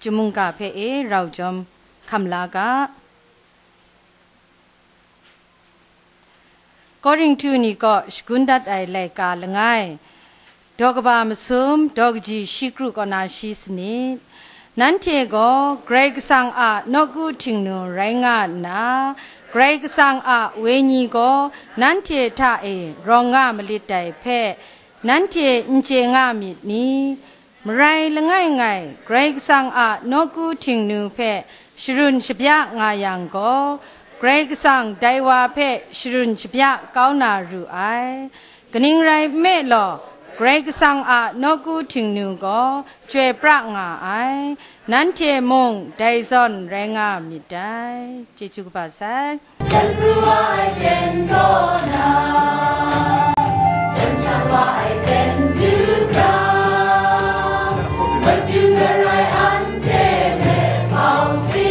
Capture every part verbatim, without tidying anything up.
Chyum mungga hpe e rau jawm hkam la ga. Korinhtu ni kaw shagun dat ai laika langai, daw kaba masum, daw kaji shi kru kaw na shi sanit. Nanhte gaw Karai Kasang a nawku htingnu rai nga nna, Karai Kasang a wenyi gaw nanhte hta e rawng nga malit dai hpe, nanhte n chye nga myit ni? Marai langai ngai, Karai Kasang a nawku htingnu hpe sharun shabya nga yang gaw, Karai Kasang dai wa hpe sharun shabya kau na ru ai. Kaning rai nme law, Karai Kasang a nawku htingnu gaw chyoi pra nga ai, nanhte mung dai zawn rai nga myit dai. Chyeju kaba sai. Jan pru wa ai ten kaw na, jan shang wa ai ten du hkra, mat du na rai anhte hpe mau si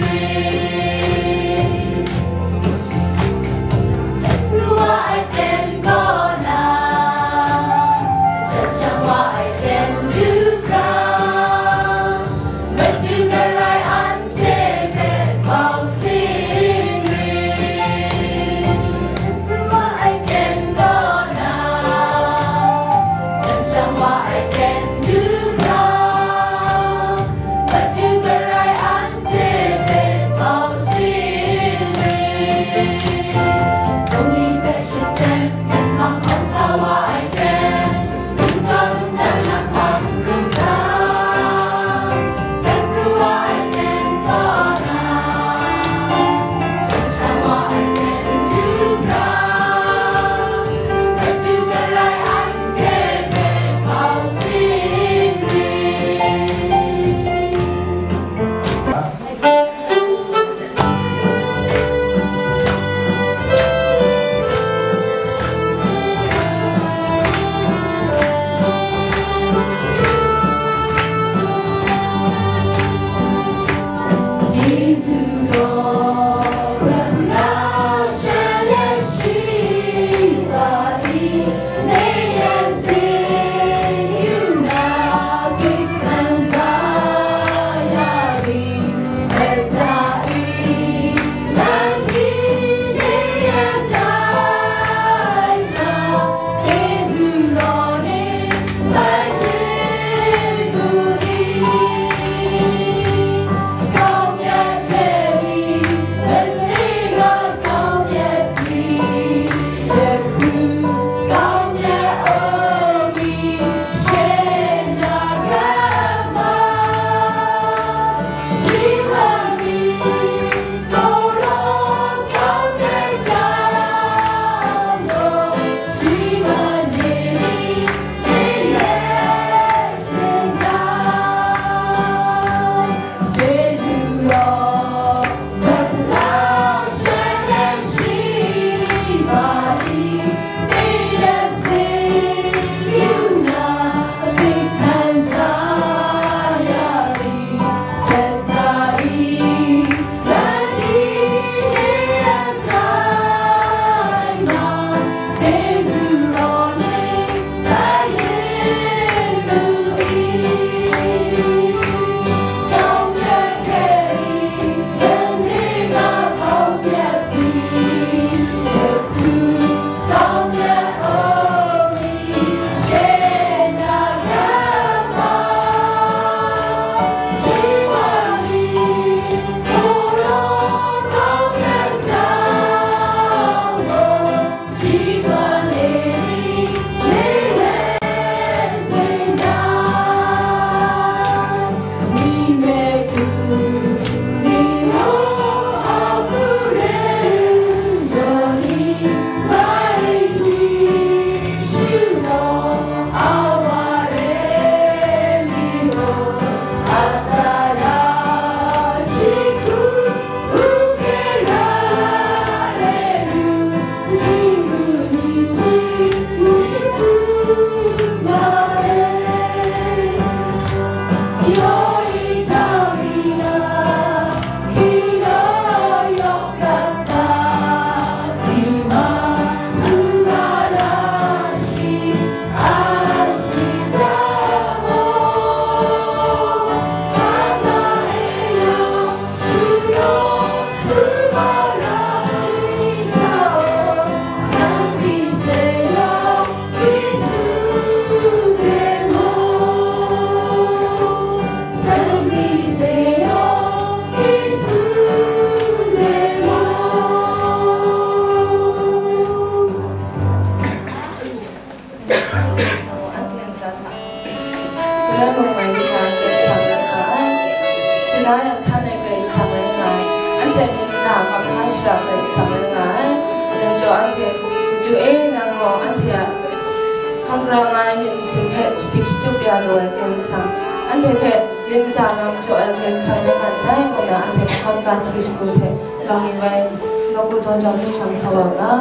rit. Jan pru wa ai ten kaw na, jan shang wa ai ten du hkra, mat du na rai anhte hpe mau si rit. Jan pru wa ai ten kaw na, Mung mai ni hta Karai Kasang rai nga ai. Shada yang htan ai Karai Kasang rai nga ai. Anhte myit na kamhpa shada Karai Kasang rai nga ai. Dai majaw anhte machyu e, nang gaw anhte a hkam hkra nga ai myit masin hpe shadik shatup ya lu ai Karai Kasang, anhte hpe myit mada nga majaw ai Karai Kasang rai nga ndai, ngu na anhte hkam hkra si shagu hte, lang yu ai, nawku daw jau sahchang sa wa u ga.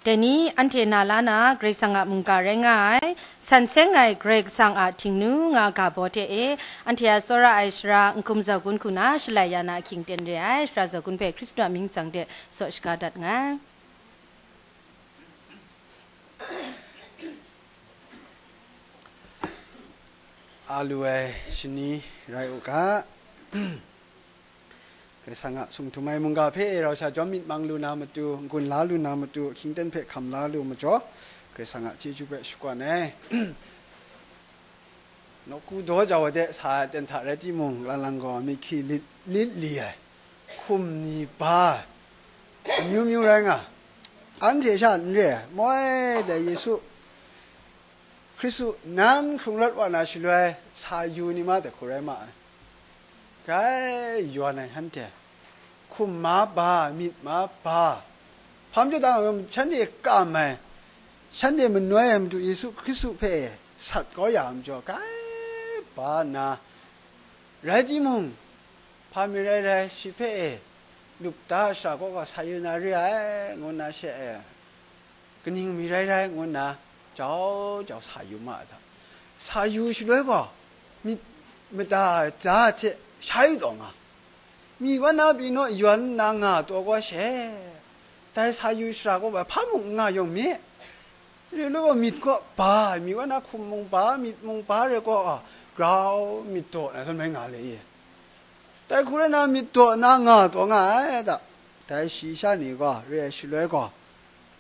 Dai ni anhte na la na, Karai Kasang a mungga rai nga ai, san seng ai Karai Kasang a htingnu nga ga baw hte e, anhte a tsawra ai sara n-gun zaw gun hku na shalai ya na ahkying ten re ai, sara zaw gun hpe Hkristu a mying tsang de tsaw shaga dat nga ai. A lu ai shani rai u ga. Karai Kasang a sung htum ai mungga hpe rau sha jawm myit mang lu na matu, n-gun la lu na matu, hkying ten hpe hkam la lu majaw, Karai Kasang a chyeju hpe shakwan ai. Nawku daw jau ai de sa ai ten hta rai timung, lang lang gaw myi hkyi lit, lit li ai, hkum ni ba, amyu myu rai nga, anhte sha n re ai, moi dai Yesu Hkristu nan hkrung rawt wa na shaloi sa yu ni ma dai hku rai ma ai. Grai yawn ai shanhte, hkum ma ba, myit ma ba, hpa majaw dang ai, shanhte kam ai, shanhte manoi ai Madu Yesu Hkristu hpe sat kau ya ai majaw, grai ba nna, Rai timung, hpa mi rai rai, shi hpe e, lup da shara kaw ga sa yu na re ai, ngu nna she e, kaning mi rai rai, ngu nna jau jau sa yu ma ai hta, sa yu shaloi gaw, myit mada da hte shai taw nga, mi wa na pyi naw yawn nna nga taw gaw she, dai sa yu shara kaw ga hpa mung n nga yawng mi, re lu gaw myit kaw ba, mi wa na hkum mung ba, myit mung ba re gaw, grau myit daw na zawn bai nga le i. Dai hku rai na myit daw na nga taw nga ai da. Dai shi sha ni gaw re ai shaloi gaw,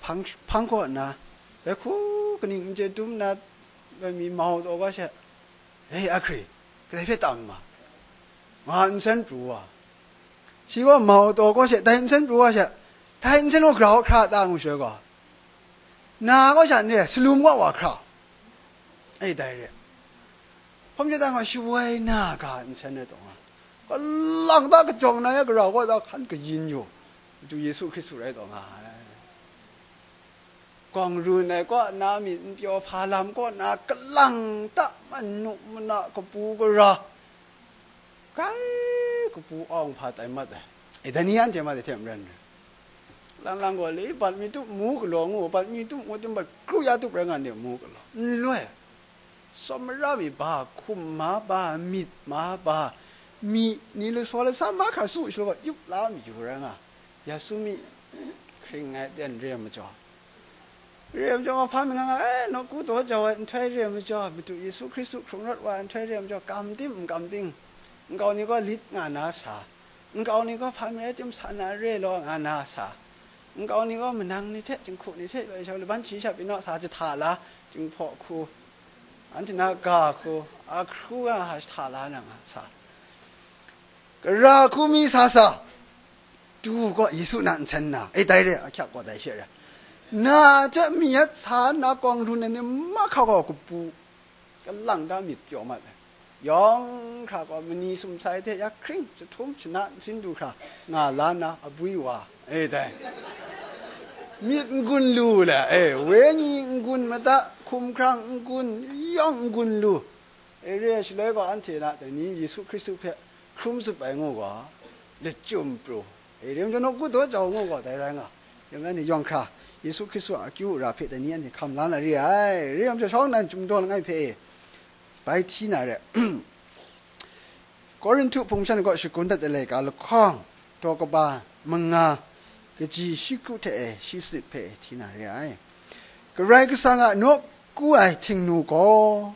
hpang, hpang kaw nna, dai hku kaning n chye dum nna, dai mi mau taw gaw she, "E, ahkri, kadai hpe tam ma?" nga nsen pru wa. Shi gaw mau taw gaw she, dai nsen pru wa she, dai nsen gaw grau hkra ta ngu shaloi gaw, na gaw sha n re, salum wa wa hkra. E, dai re. Hpawm chyet dan gaw, shawoi na ga nsen rai taw nga, kalang ta kajawng na ya, gara gaw ta hkan kayin yu, Madu Yesu Hkristu rai taw nga ai. Gawng run ai kaw na myit n pyaw hpa lam kaw na, kalang ta manu mana kapu gara, grai kapu awng hpa tai mat ai. E, dai ni anhte mat ai hte maren, lang lang gaw le, bat mi tup mu galaw ngu, bat mi tup mu tim bat kru ya tup rai nga ni mu galaw, n loi. Tsawmra mi ba, hkum ma ba, myit ma ba, mi ni lasaw lasa mahkra su shaloi gaw, yup la mayu rai nga, ya su mi, hkring ai ten re ai majaw, re ai majaw, hpa mi nga nga, e, nawku daw jau ai nhtoi re ai majaw, Madu Yesu Hkristu hkrung rawt wa ai nhtoi re ai majaw, kam tim n kam ting, nkau ni gaw lit nga na sa, nkau ni gaw hpa mi rai tim sa na re law nga na sa, nkau ni gaw manang ni hte, jinghku ni hte, law shau laban shi sha pyi naw sa jahta la, jinghpaw hku, anhte na ga hku, ahkru a hta la na nga sa, gara hku mi sa sa, du gaw Yesu na nsen na, e, dai re, ahkyak gaw dai she re, na hte mi yat sa nna gawng run ai ni mahkra gaw kapu, kalang ta myit pyaw mat ai. Yawng hkra gaw mani sumsai hte ya hkring, jahtum shana nsin du hkra nga la nna abwi wa, e, dai. Myit n-gun lu le, e, wenyi n-gun mada, hkumhkrang n-gun, yawng n-gun lu, e, re ai shaloi gaw, anhte na dai ni Yesu Hkristu hpe hkrum zup ai ngu gaw, lachyum pru, e, re ai majaw nawku daw jau ngu gaw, dai rai nga. Re ai ni yawng hkra, Yesu Hkristu a akyu ara hpe dai ni anhte hkam la na re ai. Re ai majaw shawng nnan chyum daw langai hpe e, bai hti na re. Korinhtu hpung shan gaw shagun dat ai laika lahkawng, daw kaba manga, kaji shi kru hte e shi sanit hpe hti na re ai. Karai Kasang a nawku ai Htingnu gaw,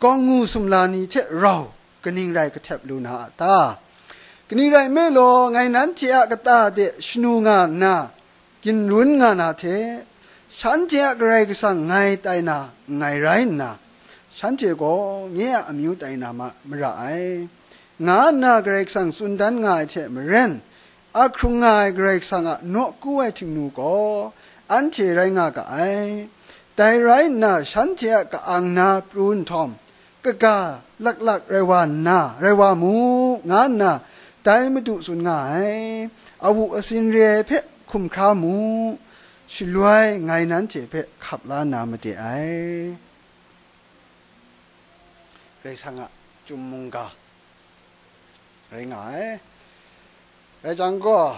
gawng ngu sumla ni hte rau kaning rai kahtep lu na a ta? Kaning rai nme law, ngai nanhte a kata de shanu nga nna, ginrun nga na hte, shanhte a Karai Kasang ngai tai na nngai rai nna, shanhte gaw nye a amyu tai na ma, mara ai, nga nna Karai Kasang tsun dan nga ai hte maren, a hkrung nga ai Karai Kasang a nawku ai Htingnu gaw anhte rai nga ga ai. Dai rai nna, shanhte a ka-ang na pru nhtawm, kaga laklak rai wa nna, rai wa mu, nga nna dai Madu tsun nga ai. Awu asin re ai hpe hkum hkra mu, shaloi ngai nanhte hpe hkap la na made ai. Karai Kasang a Chyum mungga rai nga ai. Rai jang gaw,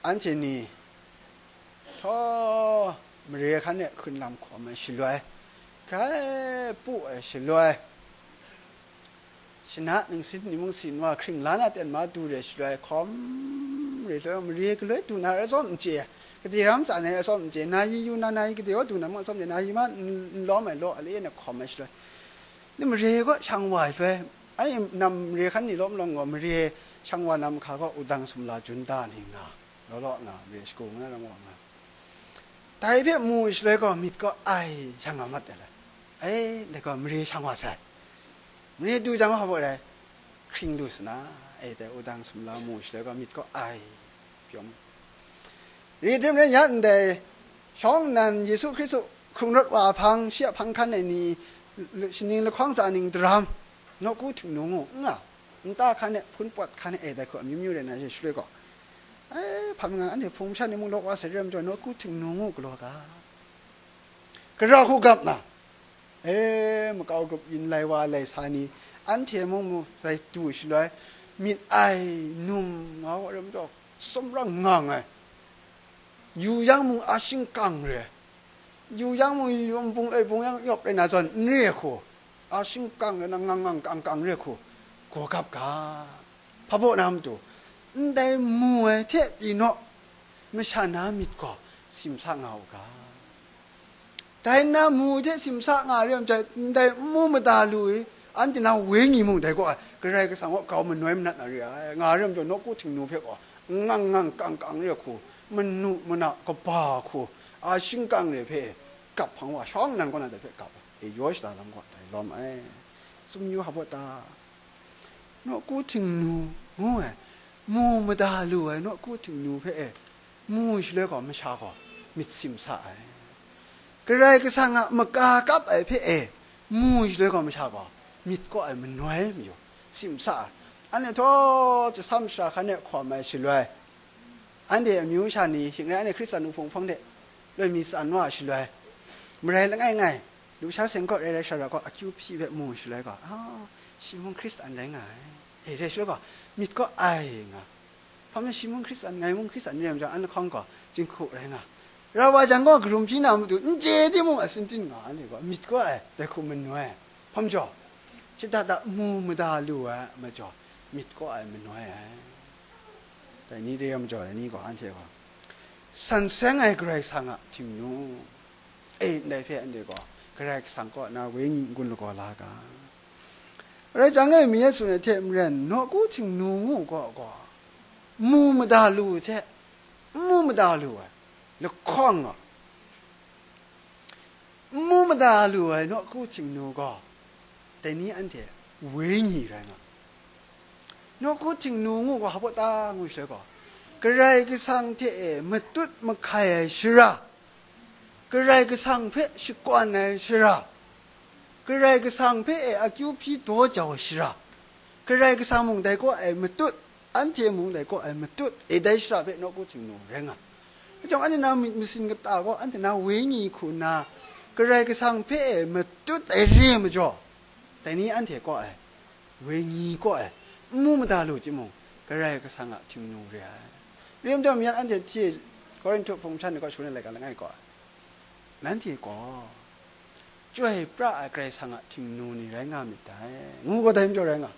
anhte ni htaw mare hkan e hkun lam hkawm ai shaloi, grai pu ai shaloi, shana ningsin ni mung sin wa hkring la na ten ma du re shaloi, hkawm re shaloi, mare galoi du na rai tsawm n chye, gade ram tsa na rai tsawm n chye, nayi yu na, nayi gade wa du na mung tsawm n chye, nayi ma n, n lawm ai law, a le na hkawm ai shaloi, ni mare gaw shang wa ai shaloi, ai, nam mare hkan ni lawm lawng gaw, mare shang wa nam hka gaw, wudang sumla jun da ni nga, law law nga, mare shagu nga, ram wa nga. Dai hpe mu shaloi gaw, myit gaw ai shang nga mat ai lai. Ai, dai gaw mare shang wa sai. Mare du jang gaw, hpa baw rai, hkring lu sa na, ai, dai wudang sumla mu shaloi gaw, myit gaw ai, pyawm. Ri tim rai nyan ndai, shawng nnan Yesu Hkristu hkrung rawt wa hpang, shi a hpang hkan ai ni, shaning lahkawng tsa ning daram, nawku Htingnu ngu, n nga, nta hkan e, hpun pawt hkan e, dai hku amyu myu rai na, shaloi gaw, ai, hpa mi nga, anhte hpung masha ni mung law wa sai re ai majaw, nawku Htingnu ngu galaw ga, gara hku gap na, e, makau grup yin lai wa lai sa ni, anhte mung mu sai du shaloi, myit ai num nga wa ram jaw, sumrang ngang ai, yu yang mung a shingkang re, yu yang mung yawm bung lai bung yang yawp rai na zawn, n re ai hku, a shingkang rai na ngang ngang kang kang re ai hku, gaw gap ga. Hpa baw na matu, ndai mu ai hte pyi naw, masha na myit gaw simsa nga u ga. Dai nna mu hte simsa nga re ai majaw, ndai n mu mada lu i, anhte na wenyi mung dai gaw ai, Karai Kasang kaw grau manoi manat na re ai, nga re ai majaw, nawku Htingnu hpe gaw ngang ngang kang kang re ai hku, manu mana kaba hku, a shingkang re hpe gap hpang wa, shawng nnan kaw na dai hpe gap ai, e yaw shada lam gaw dai lawm ai. Tsun yu hpa baw ta? Nawku Htingnu ngu ai, mu mada lu ai nawku Htingnu hpe e, mu shaloi gaw masha gaw myit simsa ai. Karai Kasang a maka kap ai hpe e, mu shaloi gaw masha gaw myit kaw ai manoi mayu simsa ai. Anhte htaw chyasam shara hkan e hkawm ai shaloi, anhte amyu sha ni, shing rai anhte Hkristan wuhpung hpang de loi mi tsan wa ai shaloi, marai langai ngai, lusha seng kaw rai rai shara gaw akyu hpyi hpe mu shaloi gaw, a, shi mung Hkristan rai nga ai. E, rai shaloi gaw, myit kaw ai nga. Hpa me shi mung Hkristan, ngai mung Hkristan re ai majaw, an lahkawng gaw jinghku rai nga. Rau wa jang gaw, karum hpyi na matu, n chye timung, a sintin nga ai ni gaw, myit kaw ai, dai hku manoi ai. Hpa majaw, shada da mu mada lu ai majaw, myit kaw ai manoi ai. Dai ni re ai majaw, dai ni gaw anhte gaw, san seng ai Karai Kasang a Htingnu, e, ndai hpe anhte gaw Karai Kasang kaw na wenyi n-gun lagaw la ga. Rai jang e, mi e tsun ai hte maren, nawku Htingnu ngu gaw gaw, mu mada lu hte, n mu mada lu ai lahkawng gaw, n mu mada lu ai nawku Htingnu gaw, dai ni anhte wenyi rai nga. Nawku Htingnu ngu gaw hpa baw ta ngu shaloi gaw, Karai Kasang hte e matut mahkai ai shara, Karai Kasang hpe shakawn ai shara, Karai Kasang hpe e akyu hpyi daw jau ai shara, Karai Kasang mung dai kaw e matut, anhte mung dai kaw e matut, e dai shara hpe nawku Htingnu rai nga. Chyawm anhte na myit masin kata gaw, anhte na wenyi hku nna Karai Kasang hpe e matut ai re ai majaw, dai ni anhte kaw e, wenyi kaw e, n mu mada lu timung, Karai Kasang a Htingnu re ai. Rim taw myit anhte hti, Korinhtu hpung masha ni kaw shangun ai laika langai gaw, nanhte gaw chyoi pra ai Karai Kasang a Htingnu ni rai nga myit dai, ngu gaw dai majaw rai nga.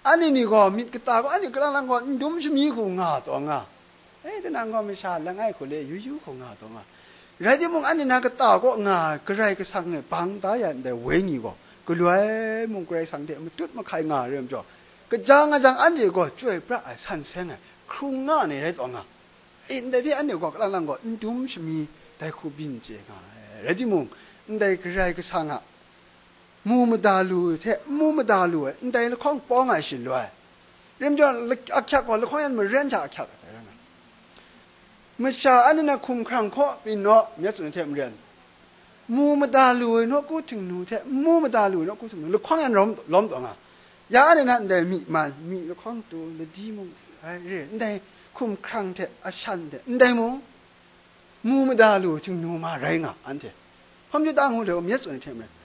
Anhte ni gaw myit kata gaw, anhte kalang lang gaw n dum shami hku nga taw nga, e, tinang gaw masha langai hku le yu yu hku nga taw nga. Rai timung, anhte na kata kaw nga ai Karai Kasang e bang da ya ndai wenyi gaw, galoi mung Karai Kasang hte matut mahkai nga ai re ai majaw, kaja nga jang anhte gaw chyoi pra ai, san seng ai, hkrung nga ai ni rai taw nga. E, ndai hpe anhte gaw kalang lang gaw n dum shami dai hku byin chye nga ai. Rai timung, ndai Karai Kasang a mu mada lu hte n mu mada lu ai, ndai lahkawng pawng ai shaloi, rim jaw, ahkyak gaw lahkawng yan maren hta ahkyak ai rai nga. Masha anhte na hkumhkrang hkaw pyi naw, myit tsun ai hte maren, mu mada lu ai nawku Htingnu hte n mu mada lu ai nawku Htingnu lahkawng yan lawm, lawm taw nga. Ya anhte na ndai myi man, myi lahkawng tu, ladi mung rai re, ndai hkumhkrang hte ashan hte ndai mung, mu mada lu Htingnu ma rai nga anhte. Hpa majaw ta ngu law, myit tsun ai hte maren,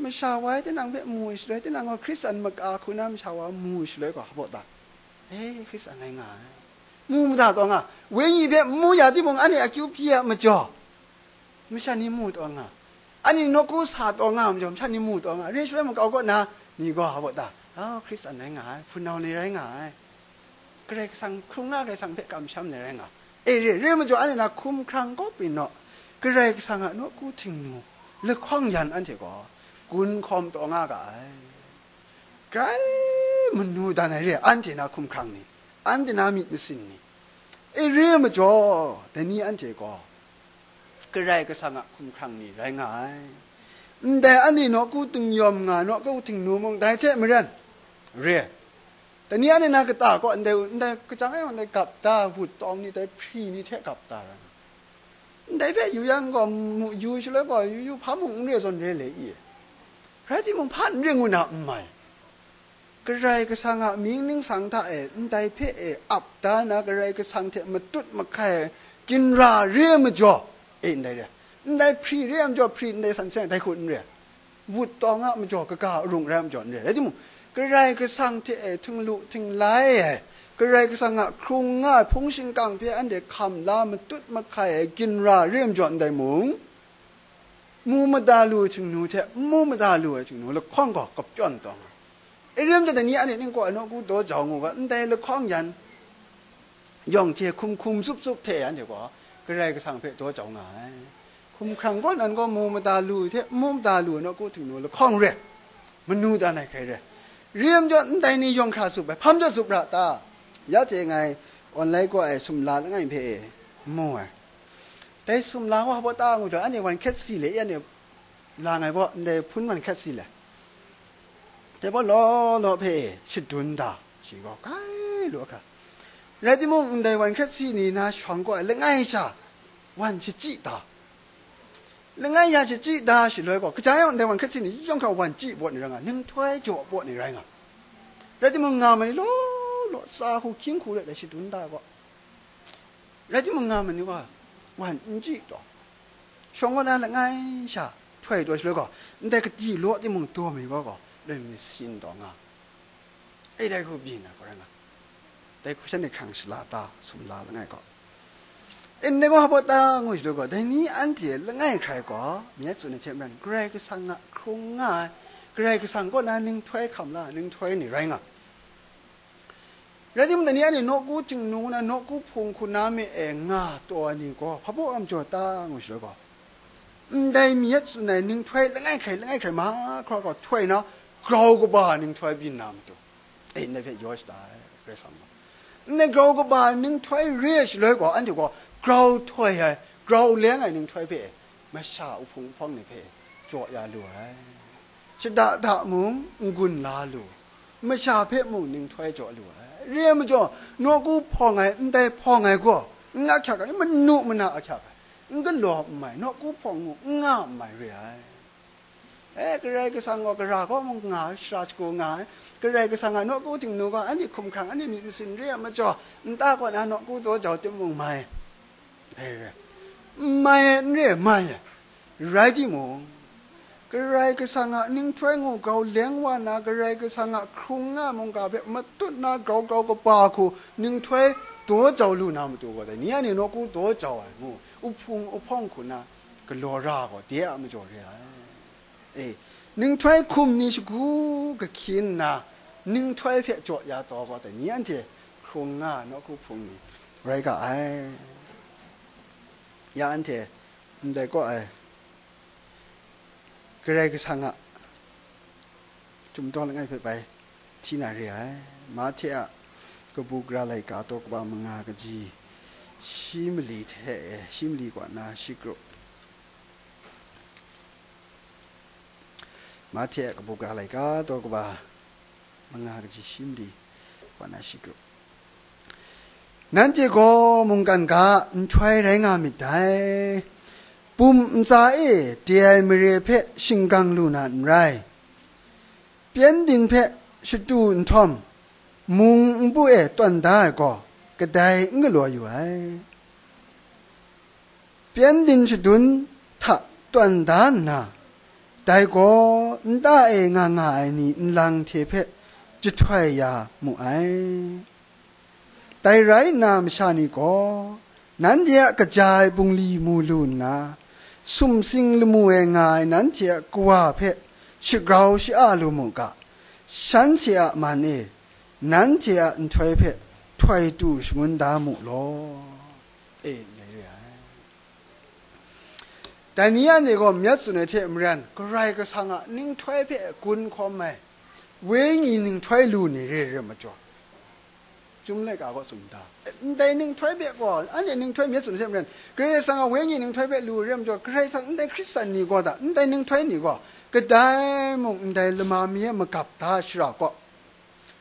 masha wa e tinang hpe mu ai shaloi, tinang gaw Hkristan maka hku na masha wa mu ai shaloi gaw, hpa baw ta? E, Hkristan rai nga ai. Mu mada taw nga, wenyi hpe n mu ya timung, anhte akyu hpyi ai majaw, masha ni mu taw nga, anhte nawku sa taw nga ai majaw, masha ni mu taw nga, re shaloi makau kaw na ni gaw, hpa baw ta? A, Hkristan rai nga ai, hpunau ni rai nga ai, Karai Kasang hkrung na Karai Kasang hpe kamsham ni rai nga, e, re, re majaw, anhte na hkumhkrang kaw pyi naw, Karai Kasang a nawku Htingnu lahkawng yan anhte gaw gun hkawm taw nga ga ai. Grai manu dan ai re, anhte na hkumhkrang ni, anhte na myit masin ni, e, re majaw, dai ni anhte gaw Karai Kasang a hkumhkrang ni rai nga ai. Ndai anhte nawku Htingnu nga, nawku Htingnu mung dai hte maren re. Dai ni anhte na kata kaw ndai, ndai kachyang e ndai gap da, wut tawng ni, dai hpri ni hte gap da rai nga. Ndai hpe yu yang gaw, mu yu shaloi gaw, yu yu hpa mung n re zawn re le i? Rai timung, hpa n re ngu na n mai. Karai Kasang a mying ningsang hta e ndai hpe e ap da na, Karai Kasang hte matut mahkai ai ginra re ai majaw, e, ndai re. Ndai hpri re ai majaw, hpri ndai san seng ai dai hku n re. wut tawng a majaw kaga arung rai majaw n re. Rai timung, Karai Kasang hte e htinglu htinglai ai, Karai Kasang a hkrung nga ai hpung shingkang hpe anhte hkam la matut mahkai ai ginra re majaw ndai mung, mu mada lu ai Htingnu hte n mu mada lu ai Htingnu lahkawng gaw kapyawn taw nga. E rim jang dai ni anhte ning kaw ai nawku daw jau ngu ga, ndai lahkawng yan yawng hte hkum hkum zup zup hte anhte gaw Karai Kasang hpe daw jau nga ai. Hkumhkrang kaw nan gaw mu mada lu hte n mu mada lu ai nawku Htingnu lahkawng re, manu dan ai hkai re. Rim jaw ndai ni yawng hkra zup ai, hpam jaw zup ra ta? Ya hte ngai online kaw ai sumla langai hpe e n mu ai. Dai sumla wa baw ta ngu jang, anhte wan hkyet si le, anhte lang ai baw, ndai hpun wan hkyet si le. Dai baw law law hpe e shadun da, shi gaw kai lu ahkra. Rai timung, ndai wan hkyet si ni na shawng kaw ai langai sha wan shachyi da. Langai sha shachyi da shaloi gaw, kaja yawng ndai wan hkyet si ni yawng hkra wan chyi pawt ni rai nga, ninghtoi jaw pawt ni rai nga. Rai timung, nga ma ni law law, tsa hku hkying hku let ai shadun da gaw, rai timung, nga ma ni gaw wan n chyi taw, shawng kaw na langai sha htoi taw shaloi gaw, ndai kadi law timung daw mi gaw gaw, loi mi sin taw nga. E, dai hku byin ai gaw rai nga. Dai hku shanhte hkrang shala ta, sumla langai gaw. E, ndai gaw hpa ta ngu shaloi gaw, dai ni anhte langai hkrai gaw, myit tsun ai hte maren, Karai Kasang a hkrung nga ai, Karai Kasang kaw na ninghtoi hkam la, ninghtoi ni rai nga. Rai timung, dai ni anhte nawku Htingnu na, nawku hpung hku na me e nga taw ai ni gaw, hpa baw a majaw ta ngu shaloi gaw, ndai myit tsun ai ninghtoi langai hkrai, langai hkrai mahkra gaw htoi na, grau kaba ninghtoi byin na matu, e, ndai hpe yaw shada ai, Karai Kasang gaw. Ndai grau kaba ninghtoi re ai shaloi gaw, anhte gaw grau htoi ai, grau leng ai ninghtoi hpe masha uhpung uhpawng ni hpe jaw ya lu ai. Shada da mung n-gun la lu, masha hpe mung ninghtoi jaw lu ai. Re ai majaw, nawku hpawng ai, ndai hpawng ai gaw, n ahkyak ai, manu mana ahkyak ai, n galaw n mai, nawku hpawng mung n nga n mai re ai. E, Karai Kasang gaw gara kaw mung nga ai, shara shagu nga ai. Karai Kasang a nawku Htingnu gaw anhte hkumhkrang, anhte myit masin re ai majaw, nta kaw na nawku daw jau timung mai. Dai re, n mai ai, n re ai, mai ai. Rai timung, Karai Kasang a ninghtoi ngu grau leng wa na, Karai Kasang a hkrung nga mungga hpe matut na grau grau kaba hku ninghtoi daw jau lu na matu gaw, dai ni anhte nawku daw jau ai ngu, uhpung uhpawng hku na galaw ra gaw, de a majaw re ai. E, ninghtoi hkum ni shagu kahkyin nna, ninghtoi hpe jaw ya taw gaw, dai ni anhte hkrung nga ai nawku hpung ni rai ga ai. Ya anhte ndai kaw ai Karai Kasang a Chyum daw langai hpe bai hti na re ai. Mahte a kabu gara laika daw kaba manga kaji shi mali hte e, shi mali kaw na shi kru. Mahte a kabu gara laika daw kaba manga kaji shi mali kaw na shi kru. Nanhte gaw mungkan ga nhtoi rai nga myit dai. Bum ntsa e de ai mare hpe shinggang lu na n rai. Pyengdin hpe shatu nhtawm, mung npu e tawn da ai gaw, kadai n galaw yu ai. Pyengdin shadun hta tawn da nna, dai gaw nta e nga nga ai ni nlang hte hpe jahtoi ya mu ai. Dai rai nna, masha ni gaw nanhte a kaja ai bungli mu lu nna, sumsing lamu e nga ai nanhte a kawa hpe shagrau sha-a lu mu ga, shanhte a man e nanhte a nhtoi hpe htoi tu shangun da mu law. E, dai re ai. Dai ni anhte gaw myit tsun ai hte maren, Karai Kasang a ninghtoi hpe gun hkawm ai, wenyi ninghtoi lu ni re re majaw, Chyum laika gaw tsun da. Ndai ninghtoi hpe gaw, anhte ninghtoi myit tsun ai hte maren, Karai Kasang a wenyi ninghtoi hpe lu re majaw, Karai Kasang ndai Hkristan ni gaw da, ndai ninghtoi ni gaw, kadai mung ndai lama mi e magap da shara gaw,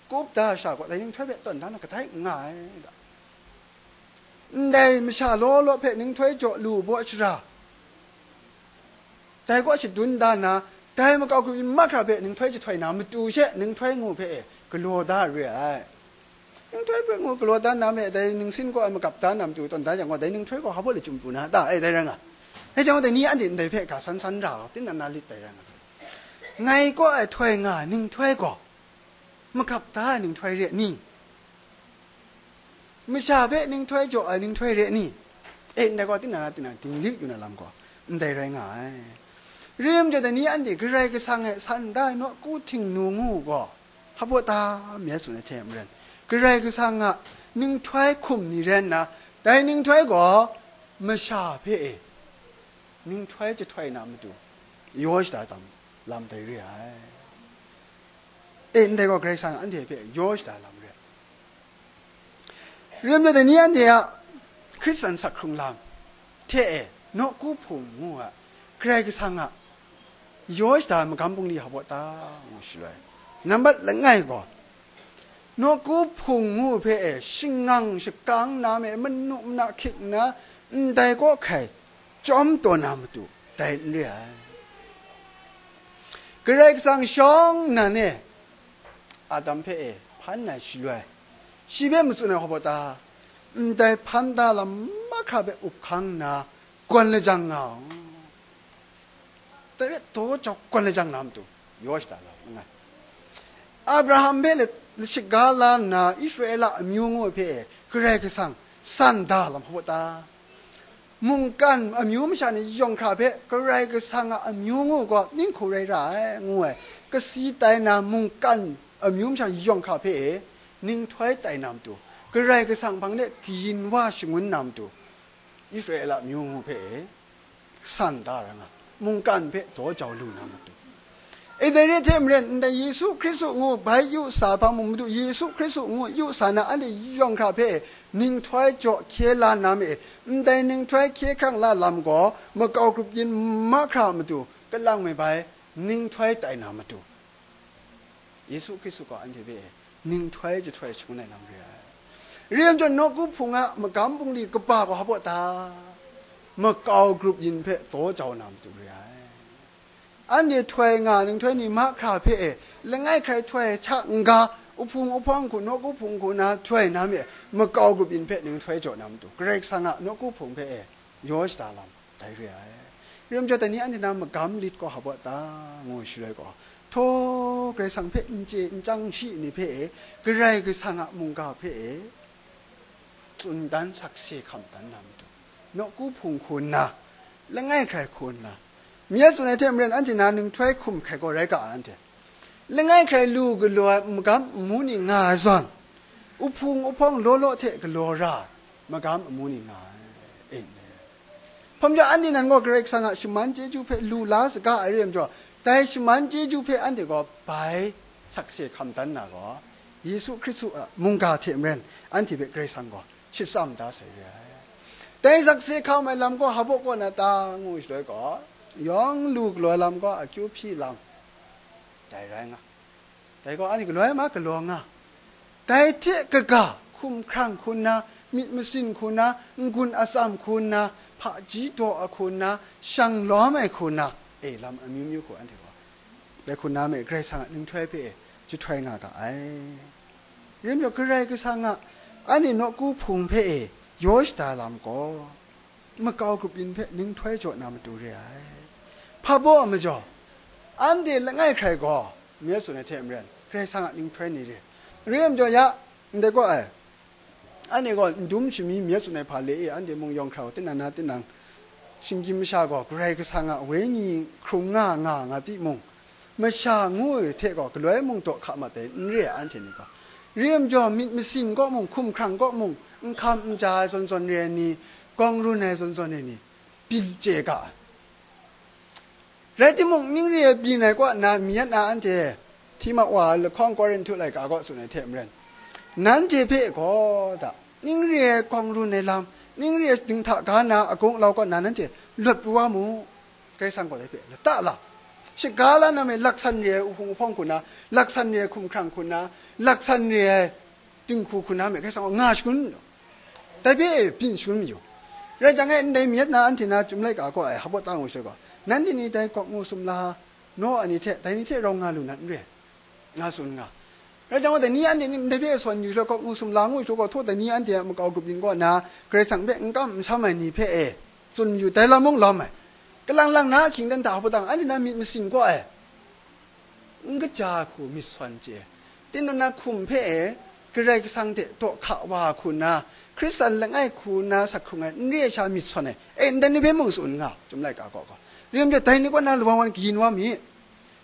kup da shara gaw, dai ninghtoi hpe tawn da na kadai n nga ai da. Ndai masha law law hpe ninghtoi jaw lu baw shara, dai kaw shadun da nna, dai makau grup mahkra hpe ninghtoi jahtoi na matu she, ninghtoi ngu hpe e galaw da re ai. Ninghtoi hpe ngu galaw da nna me, dai ningsin kaw ai magap da na matu tawn da jang gaw, dai ninghtoi gaw hpa baw le chyum pru na ta? E, dai rai nga. Dai jang gaw, dai ni anhte ndai hpe ga san san ra, tinang na lit dai rai nga. Ngai kaw ai htoi nga ai ninghtoi gaw, magap da ai ninghtoi re ni? Masha hpe ninghtoi jaw ai ninghtoi re ni? E, ndai gaw, tinang a tinang dinglik yu na lam gaw, ndai rai nga ai. Rim jaw dai ni anhte Karai Kasang e san da ai nawku htingnu ngu gaw, hpa baw ta mi a tsun ai hte maren, Karai Kasang a ninghtoi hkum ni rai nna, dai ninghtoi gaw masha hpe e ninghtoi jahtoi na matu yaw shada tam lam dai re ai. E, ndai gaw Karai Kasang anhte hpe yaw shada lam re ai. Rim jaw dai ni anhte a Hkristan sak hkrung lam hte e, nawku hpung ngu a, Karai Kasang a yaw shada magam bungli hpa baw ta ngu shaloi, nambat langai gaw, nawku hpung ngu hpe e shingang shakang na me, manu mana hkying na, ndai kaw hkai chyawm taw na matu dai n re ai. Karai Kasang shawng nnan e Adam hpe e hpan ai shaloi, shi hpe matsun ai hpa baw ta, ndai hpan da lam mahkra hpe up hkang nna, gawn lajang nga u. Dai hpe daw jau gawn lajang na matu yaw shada la u, nga ai. Abraham hpe le, le shiga la nna, Israela amyu ngu hpe e Karai Kasang san da lam hpa baw ta, mungkan amyu masha ni yawng hkra hpe Karai Kasang a amyu ngu gaw ning hku rai ra ai, ngu ai. Kasi tai na mungkan amyu masha yawng hkra hpe e ninghtoi tai na matu, Karai Kasang hpang de kayin wa shangun na matu, Israela amyu ngu hpe e san da ra nga, mungkan hpe daw jau lu na matu. E, dai re hte maren, ndai Yesu Hkristu ngu bai yu sa hpang mung matu, Yesu Hkristu ngu yu sa na anhte yawng hkra hpe e ninghtoi jaw hkye la na me e, ndai ninghtoi hkye hkrang la lam gaw makau grup yin mahkra matu kalang me bai ninghtoi tai na matu, Yesu Hkristu gaw anhte hpe ninghtoi jahtoi shangun ai lam re ai. Rim jaw nawku hpung a magam bungli kaba gaw hpa baw ta, makau grup yin hpe daw jau na matu re ai. Anhte htoi nga ninghtoi ni mahkra hpe e, langai hkrai htoi hta n-ga, uhpung uhpawng hku, nawku hpung hku na htoi na me, makau grup yin hpe ninghtoi jaw na matu, Karai Kasang a nawku hpung hpe e yaw shada lam dai re ai. Rim jaw dai ni anhte na magam lit gaw hpa baw ta, ngu shaloi gaw, htaw Karai Kasang hpe n chye n chyang shi ni hpe e, Karai Kasang a mungga hpe e tsun dan sakse hkam dan na matu, nawku hpung hku nna, langai hkrai hku nna, mi a tsun ai hte maren anhte na ninghtoi hkum hkai gaw rai ga ai anhte. Langai hkrai lu galaw ai magam amu ni nga ai zawn, uhpung uhpawng law law hte galaw ra ai magam amu ni nga ai. E, hpa majaw anhte nan gaw Karai Kasang a shaman chyeju hpe lu la saga ai re ai majaw, dai shaman chyeju hpe anhte gaw bai sakse hkam dan na gaw, Yesu Hkristu a mungga hte maren anhte hpe Karai Kasang gaw shitsam da sai re ai. Dai sakse hkam ai lam gaw hpa baw kaw na ta, ngu shaloi gaw, yawng lu galaw ai lam gaw akyu hpyi lam dai rai nga. Dai gaw anhte galoi ma galaw nga. Dai hte kaga, hkum hkrang hku nna, myit masin hku nna, n-gun atsam hku nna, hpaji daw ai hku nna, shang lawm ai hku nna, e, lam amyu myu hku anhte gaw, dai hku nna me Karai Kasang a ninghtoi hpe e jahtoi nga ga ai. Rim jaw, Karai Kasang a anhte nawku hpung hpe e yaw shada lam gaw, makau grup yin hpe ninghtoi jaw na matu re ai. Hpa baw a majaw, anhte langai hkrai gaw, mi a tsun ai hte maren, Karai Kasang a ninghtoi ni re. Re ai majaw ya, ndai gaw ai, anhte gaw n dum shami mi a tsun ai hpa le e, anhte mung yawng hkra u, tinang na tinang, shinggyim masha gaw Karai Kasang a wenyi hkrung nga nga nga timung, masha ngu ai hte gaw galoi mung daw hka mat ai n re ai, anhte ni gaw. Re ai majaw, myit masin kaw mung, hkum hkrang kaw mung, n hkam n ja ai zawn zawn re ai ni, gawng run ai zawn zawn re ai ni, byin chye ga ai. Rai timung, ning re ai byin ai kaw nna mi yat na anhte, Tima wa lahkawng Korinhtu laika kaw tsun ai hte maren, nanhte hpe gaw da, ning re ai gawng run ai lam, ning re ai dinghta ga na agung alau kaw nna nanhte lawt pru wa mu. Karai Kasang gaw dai hpe lata la, shaga la na me laksan re ai uhpung uhpawng hku nna, laksan re ai hkum hkrang hku nna, laksan re ai dinghku hku nna me Karai Kasang gaw nga shangun mayu, dai hpe byin shangun mayu. Rai jang e, ndai mi yat na anhte na Chyum laika kaw ai hpa baw ta ngu shaloi gaw, nanhte ni dai gawk ngu sumla naw ai ni hte, dai ni hte rau nga lu na n re, nga tsun nga. Rai jang gaw, dai ni anhte ni ndai hpe sawn yu shaloi, gawk ngu sumla ngu shaloi gaw, htaw dai ni anhte a makau grup yin kaw nna Karai Kasang hpe n kam n sham ai ni hpe e tsun yu, dai lam mung lawm ai. Kalang lang na ahkying dan hta hpa tang, anhte na myit masin kaw ai, n kaja hku myit sawn chye, tinang na hkum hpe e Karai Kasang hte daw hka wa hku nna, Hkristan langai hku nna sak hkrung ai n re ai sha myit sawn ai, e, ndai ni hpe mung tsun nga, Chyum laika kaw gaw. Rim jaw, dai ni kaw na lawan wan kayin wa mi,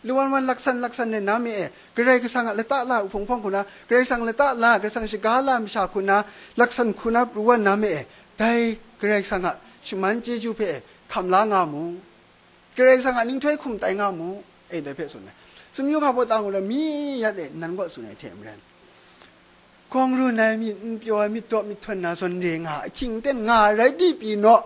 lawan wan laksan laksan rai na mi e, Karai Kasang a lata la uhpung hpawng hku na, Karai Kasang lata la, Karai Kasang shaga la masha hku na, laksan hku na pru wan na mi e, dai Karai Kasang a shaman chyeju hpe e hkam la nga mu. Karai Kasang a ninghtoi hkum tai nga mu, e, dai hpe tsun ai. Sumyu hpa baw ta ngu law, mi yat e nan kaw tsun ai hte maren, gawng run ai myit, n pyaw ai myit daw myit htawn na zawn re nga, ahkying ten nga rai di pyi naw,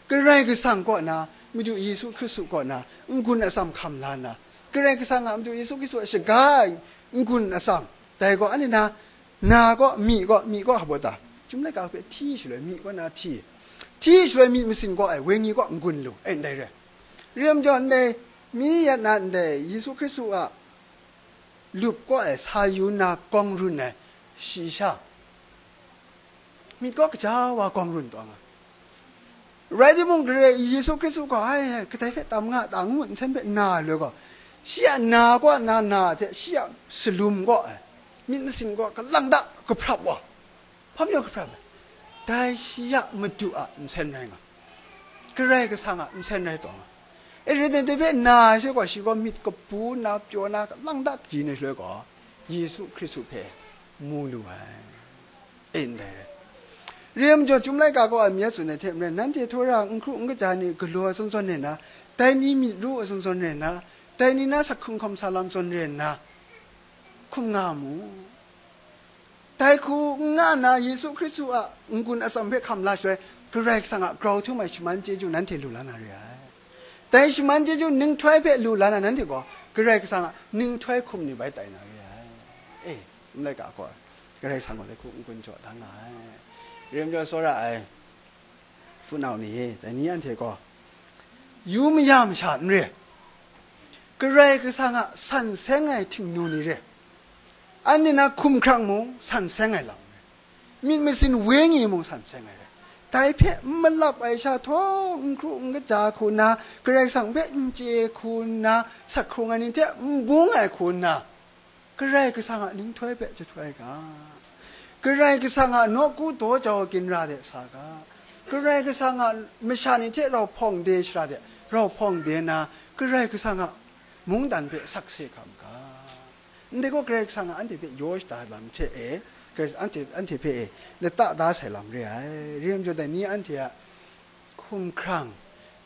Karai Kasang kaw na, Madu Yesu Hkristu kaw na, n-gun atsam hkam la nna, Karai Kasang a Madu Yesu Hkristu a shaga ai n-gun atsam, dai gaw anhte na, na gaw, mi gaw, mi gaw hpa baw ta, Chyum laika hpe hti shaloi, mi kaw na hti, hti shaloi myit masin gaw ai, wenyi gaw n-gun lu, e, ndai re. Rim jaw ndai, mi yat na ndai, Yesu Hkristu a lup kaw ai sa yu nna gawng run ai shi sha, myit kaw kaja wa gawng run taw nga. Rai timung, Karai Yesu Hkristu gaw, ai, ai, kadai hpe tam nga ta ngu nsen hpe na ai loi gaw, shi a na kaw na na hte shi a salum kaw ai myit masin kaw kalang da kahprap wa, hpa majaw kahprap ai, dai shi a Madu a nsen rai nga, Karai Kasang a nsen rai taw nga. E, rai timung, dai hpe na ai she gaw, shi gaw myit kabu na, pyaw na, kalang da kaji na shaloi gaw, Yesu Hkristu hpe mu lu ai. E, ndai rai. Rim jaw, Chyum laika kaw ai mi a tsun ai hte maren, nanhte htawra n hkru n kaja ni galaw ai zawn zawn rai nna, dai ni myit ru ai zawn zawn rai nna, dai ni na sak hkrung hkawm sa lam zawn rai nna, hkum nga mu. Dai hku n nga nna, Yesu Hkristu a n-gun atsam hpe hkam la shaloi, Karai Kasang a grau htum ai shaman chyeju nanhte lu la na re ai. Dai shaman chyeju ninghtoi hpe lu la na nanhte gaw, Karai Kasang a ninghtoi hkum ni bai tai na re ai. E, n laika gaw, Karai Kasang gaw dai hku n-gun jaw da nga ai. Rim jaw tsawra ai. Hpunau ni e, dai ni anhte gaw, yu maya masha n re, Karai Kasang a san seng ai htingnu ni re, anhte na hkumhkrang mung san seng ai lam re, myit masin wenyi mung san seng ai re, dai hpe n malap ai sha htawng n hkru n kaja hku nna, Karai Kasang hpe n chye hku nna, sak hkrung ai ni hte n bung ai hku nna, Karai Kasang a ninghtoi hpe jahtoi ga. Karai Kasang a nawku daw jau ginra de sa ga. Karai Kasang a masha ni hte rau hpawng de shara de, rau hpawng de na, Karai Kasang a mungdan hpe sakse hkam ga. Ndai gaw Karai Kasang a anhte hpe yaw shada lam hte e, Karai, anhte, anhte hpe e, lata da sai lam re ai. Rim jaw dai ni anhte a hkumhkrang,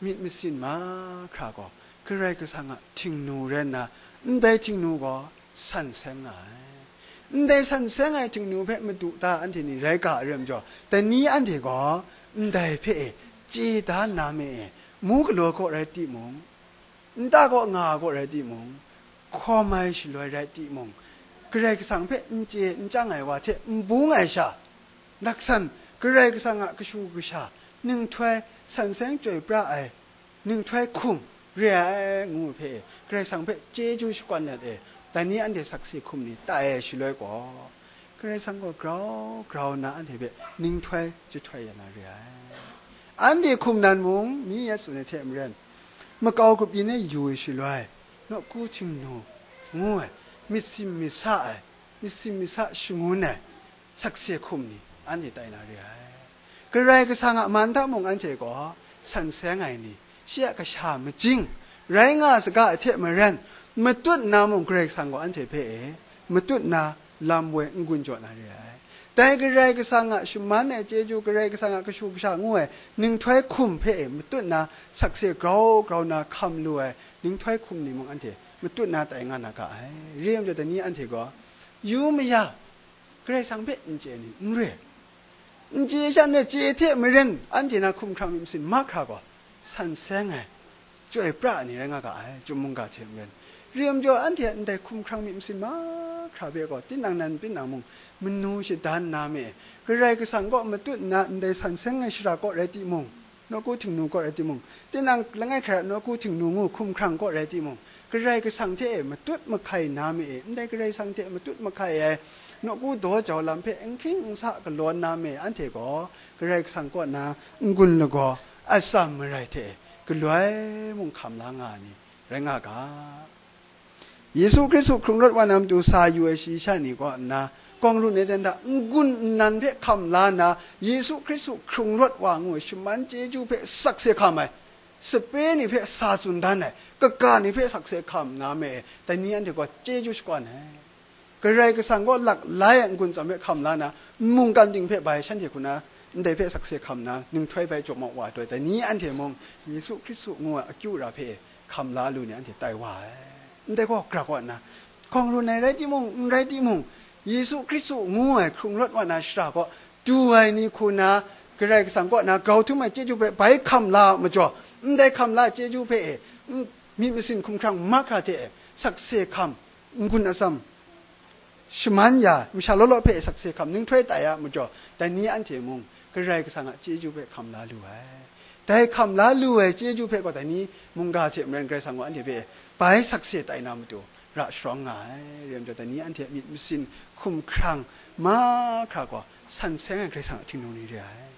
myit masin mahkra gaw Karai Kasang a htingnu rai nna, ndai htingnu gaw san seng nga ai. Ndai san seng ai htingnu hpe madu ta anhte ni rai ga ai rim jaw, dai ni anhte gaw ndai hpe e chye da nna me e, mu galaw gaw rai timung, nta kaw nga gaw rai timung, hkawm ai shaloi rai timung, Karai Kasang hpe n chye n chyang ai wa hte n bung ai sha, laksan Karai Kasang a kashu kasha, ninghtoi san seng chyoi pra ai, ninghtoi hkum re ai ngu hpe, Karai Kasang hpe chyeju shakwan let e, dai ni anhte sakse hkum ni tai ai shaloi gaw, Karai Kasang gaw grau grau nna anhte hpe ninghtoi jahtoi ya na re ai. Anhte hkum nan mung, mi yat tsun ai hte maren, makau grup yin e yu ai shaloi, nawku htingnu ngu ai, myit sim myit sa ai, myit sim myit sa shangun ai, sakse hkum ni anhte tai na re ai. Karai Kasang a man hta mung anhte gaw san seng ai ni, shi a kasha majing rai nga saga ai hte maren, matut nna mung Karai Kasang gaw anhte hpe e matut nna lam woi n-gun jaw na re ai. Dai Karai Kasang a shaman ai chyeju, Karai Kasang a kashu kasha ngu ai ninghtoi hkum hpe e matut nna sakse grau grau nna hkam lu ai ninghtoi hkum ni mung anhte matut nna tai nga na ga ai. Rim jaw dai ni anhte gaw, yu maya, Karai Kasang hpe n chye ni n re. N chye sha n re, chye hte maren, anhte na hkumhkrang myit masin mahkra gaw, san seng ai, chyoi pra ai ni rai nga ga ai, Chyum mungga hte maren. Rim jaw anhte a ndai hkumhkrang myit masin mahkra hpe gaw, tinang nan tinang mung, manu shadan na me, Karai Kasang kaw matut nna ndai san seng ai shara kaw rai timung, nawku htingnu kaw rai timung, tinang langai hkrai a nawku htingnu ngu hkumhkrang kaw rai timung, Karai Kasang hte e matut mahkai na mi e, ndai Karai Kasang hte matut mahkai ai, nawku daw jau lam hpe n hkying n sa galaw na mi e, anhte gaw Karai Kasang kaw na n-gun lagaw atsam marai hte e galoi mung hkam la nga ai ni rai nga ga. Yesu Hkristu hkrung rawt wa na matu sa yu ai shayi sha ni kaw nna, kawng run ai dan hta n-gun nnan hpe hkam la nna, Yesu Hkristu hkrung rawt wa ngu ai shaman chyeju hpe sakse hkam ai, sape ni hpe sa tsun dan ai, kaga ni hpe sakse hkam na me, dai ni anhte gaw chyeju shakawn ai. Karai Kasang gaw lak lai ai n-gun tsawm hpe hkam la na, mungkan ting hpe bai shanhte hku na, ndai hpe sakse hkam na, ninghtoi bai jaw mau wa ai, dai ni anhte mung Yesu Hkristu ngu ai akyu ra hpe hkam la lu ni anhte tai wa ai. Ndai gaw, grak wa nna, hkawng run ai rai timung, n rai timung, Yesu Hkristu ngu ai hkrung rawt wa na shara gaw du ai ni hku na, Karai Kasang kaw na grau htum ai chyeju hpe bai hkam la majaw, ndai hkam la chyeju hpe e, n-, myit masin hkumhkrang mahkra hte e, sakse hkam, n-gun atsam, shaman ya, masha law law hpe sakse hkam, ninghtoi tai a majaw, dai ni anhte mung Karai Kasang a chyeju hpe hkam la lu ai. Dai hkam la lu ai chyeju hpe gaw, dai ni mungga hte maren Karai Kasang gaw anhte hpe bai sakse tai na matu ra sharawng nga ai. Rai majaw, dai ni anhte a myit masin hkumhkrang mahkra gaw, san seng ai Karai Kasang a htingnu ni re ai.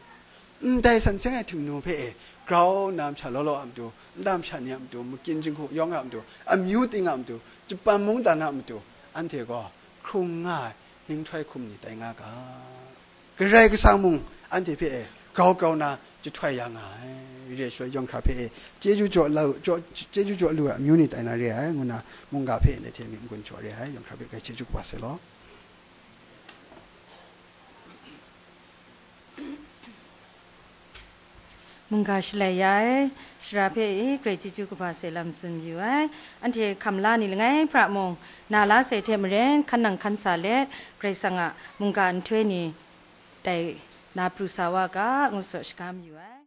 Ndai san seng ai htingnu hpe e, grau nna masha law law a matu, nta masha ni a matu, makyin jinghku yawng a matu, amyu ting a matu, Japan mungdan a matu, anhte gaw hkrung nga ai ninghtoi hkum ni tai nga ga. Karai Kasang mung anhte hpe e grau grau na jahtoi ya nga ai. Re ai shaloi yawng hkra hpe e chyeju jaw lu, jaw, chyeju jaw lu ai amyu ni tai na re ai, ngu na mungga hpe ndai hte myit n-gun jaw re ai. Yawng hkra hpe grai chyeju kaba sai law. Mungga shalai ya ai, shara hpe e grai chyeju kaba sai lam tsun mayu ai. Anhte hkam la ni langai hpra mung, na la sai hte maren hkan nang hkan sa let, Karai Kasang a mungga nhtoi ni dai na pru sa wa ga, ngu saw shaga mayu ai.